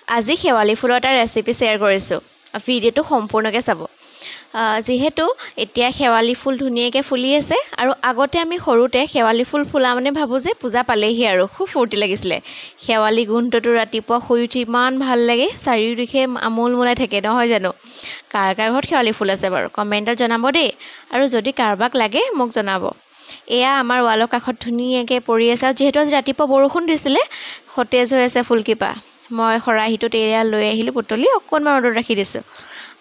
আজি শেৱালি ফুলৰ এটা ৰেচিপি শ্বেয়াৰ কৰিছোঁ, ভিডিঅ'টো সম্পূৰ্ণকৈ চাব। যিহেতু এতিয়া শেৱালি ফুল ধুনীয়াকৈ ফুলি আছে আৰু আগতে আমি সৰুতে শেৱালি ফুল ফুলা মানে ভাবোঁ যে পূজা পালেহি আৰু খুব ফূৰ্তি লাগিছিলে। শেৱালি গোন্ধটো ৰাতিপুৱা শুই উঠি ইমান ভাল লাগে, চাৰিওদিশে আমোল মোলাই থাকে নহয় জানো? কাৰ কাৰ ঘৰত শেৱালি ফুল আছে বাৰু কমেণ্টত জনাব দেই, আৰু যদি কাৰোবাক লাগে মোক জনাব। এয়া আমাৰ ৱালৰ কাষত ধুনীয়াকৈ পৰি আছে আৰু যিহেতু আজি ৰাতিপুৱা বৰষুণ দিছিলে, সতেজ হৈ আছে ফুলকেইপাহ। মই খৰাহিটোত এয়া লৈ আহিলোঁ বুটলি, অকণমান ৰ'দত ৰাখি দিছোঁ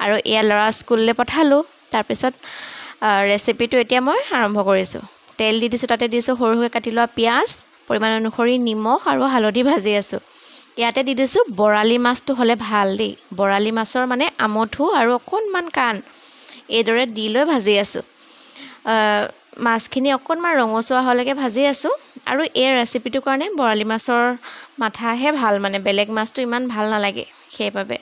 আৰু এয়া ল'ৰা স্কুললৈ পঠালোঁ। তাৰপিছত ৰেচিপিটো এতিয়া মই আৰম্ভ কৰিছোঁ। তেল দি দিছোঁ, তাতে দিছোঁ সৰু সৰুকৈ কাটি লোৱা পিঁয়াজ, পৰিমাণ অনুসৰি নিমখ আৰু হালধি ভাজি আছোঁ। ইয়াতে দি দিছোঁ বৰালি মাছটো হ'লে ভাল দেই, বৰালি মাছৰ মানে আমঠু আৰু অকণমান কাণ এইদৰে দি লৈ ভাজি আছোঁ। মাছখিনি অকণমান ৰঙচুৱা হোৱালৈকে ভাজি আছোঁ। আৰু এই ৰেচিপিটোৰ কাৰণে বৰালি মাছৰ মাথাহে ভাল, মানে বেলেগ মাছটো ইমান ভাল নালাগে, সেইবাবে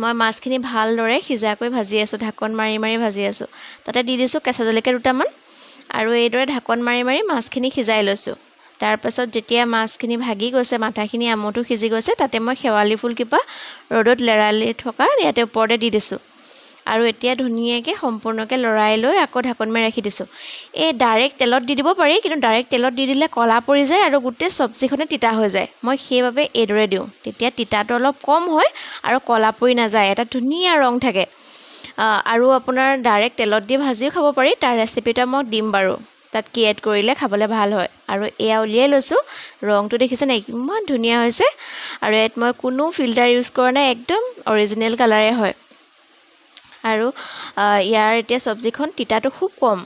মই মাছখিনি ভালদৰে সিজাকৈ ভাজি আছোঁ, ঢাকন মাৰি মাৰি ভাজি আছোঁ। তাতে দি দিছোঁ কেঁচা জলকীয়া দুটামান আৰু এইদৰে ঢাকন মাৰি মাৰি মাছখিনি সিজাই লৈছোঁ। তাৰপাছত যেতিয়া মাছখিনি ভাগি গৈছে, মাথাখিনি আমঠু সিজি গৈছে, তাতে মই শেৱালি ফুলকেইপাহ ৰ'দত লেৰালি থকা ইয়াতে ওপৰতে দি দিছোঁ আৰু এতিয়া ধুনীয়াকৈ সম্পূৰ্ণকৈ লৰাই লৈ আকৌ ঢাকন মাৰি ৰাখি দিছোঁ। এই ডাইৰেক্ট তেলত দি দিব পাৰি, কিন্তু ডাইৰেক্ট তেলত দি দিলে ক'লা পৰি যায় আৰু গোটেই চব্জিখনে তিতা হৈ যায়। মই সেইবাবে এইদৰে দিওঁ, তেতিয়া তিতাটো অলপ কম হয় আৰু ক'লা পৰি নাযায়, এটা ধুনীয়া ৰং থাকে। আৰু আপোনাৰ ডাইৰেক্ট তেলত দি ভাজিও খাব পাৰি, তাৰ ৰেচিপিটো মই দিম বাৰু, তাত কি এড কৰিলে খাবলৈ ভাল হয়। আৰু এয়া উলিয়াই লৈছোঁ, ৰংটো দেখিছেনে ইমান ধুনীয়া হৈছে। আৰু ইয়াত মই কোনো ফিল্টাৰ ইউজ কৰা নাই, একদম অৰিজিনেল কালাৰে হয়। আৰু ইয়াৰ এতিয়া চব্জিখন তিতাটো খুব কম,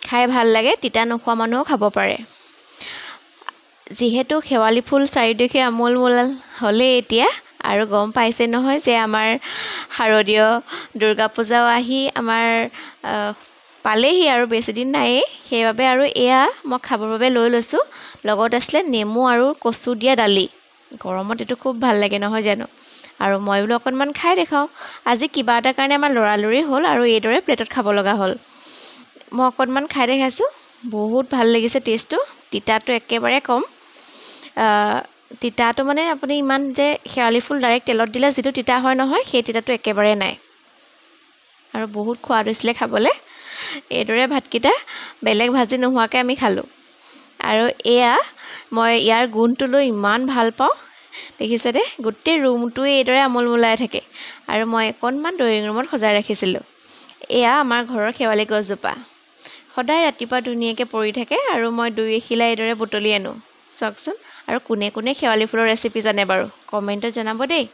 খাই ভাল লাগে, তিতা নোখোৱা মানুহেও খাব পাৰে। যিহেতু শেৱালি ফুল চাৰিওদিশে আমোল মোল হ'লেই এতিয়া, আৰু গম পাইছে নহয় যে আমাৰ শাৰদীয় দুৰ্গা পূজাও আহি আমাৰ পালেহি আৰু বেছিদিন নায়েই, সেইবাবে আৰু এয়া মই খাবৰ বাবে লৈ লৈছোঁ। লগত আছিলে নেমু আৰু কচু দিয়া দালি, গৰমত এইটো খুব ভাল লাগে নহয় জানো? আৰু মই বোলো অকণমান খাই দেখাওঁ। আজি কিবা এটা কাৰণে আমাৰ লৰালৰি হ'ল আৰু এইদৰে প্লেটত খাব লগা হ'ল। মই অকণমান খাই দেখাইছোঁ, বহুত ভাল লাগিছে টেষ্টটো, তিতাটো একেবাৰে কম। তিতাটো মানে আপুনি ইমান যে শেৱালি ফুল ডাইৰেক্ট তেলত দিলে যিটো তিতা হয় নহয়, সেই তিতাটো একেবাৰে নাই আৰু বহুত সোৱাদ হৈছিলে খাবলৈ। এইদৰে ভাতকেইটা বেলেগ ভাজি নোহোৱাকৈ আমি খালোঁ। আৰু এয়া মই ইয়াৰ গোন্ধটো লৈ ইমান ভাল পাওঁ, দেখিছে দে গোটেই ৰুমটোৱে এইদৰে আমোল মোলাই থাকে। আৰু মই অকণমান ড্ৰয়িং ৰুমত সজাই ৰাখিছিলোঁ। এয়া আমাৰ ঘৰৰ শেৱালি গছজোপা, সদায় ৰাতিপুৱা ধুনীয়াকৈ পৰি থাকে আৰু মই দুই এখিলা এইদৰে বুটলি আনো। চাওকচোন, আৰু কোনে কোনে শেৱালি ফুলৰ ৰেচিপি জানে বাৰু কমেণ্টত জনাব দেই।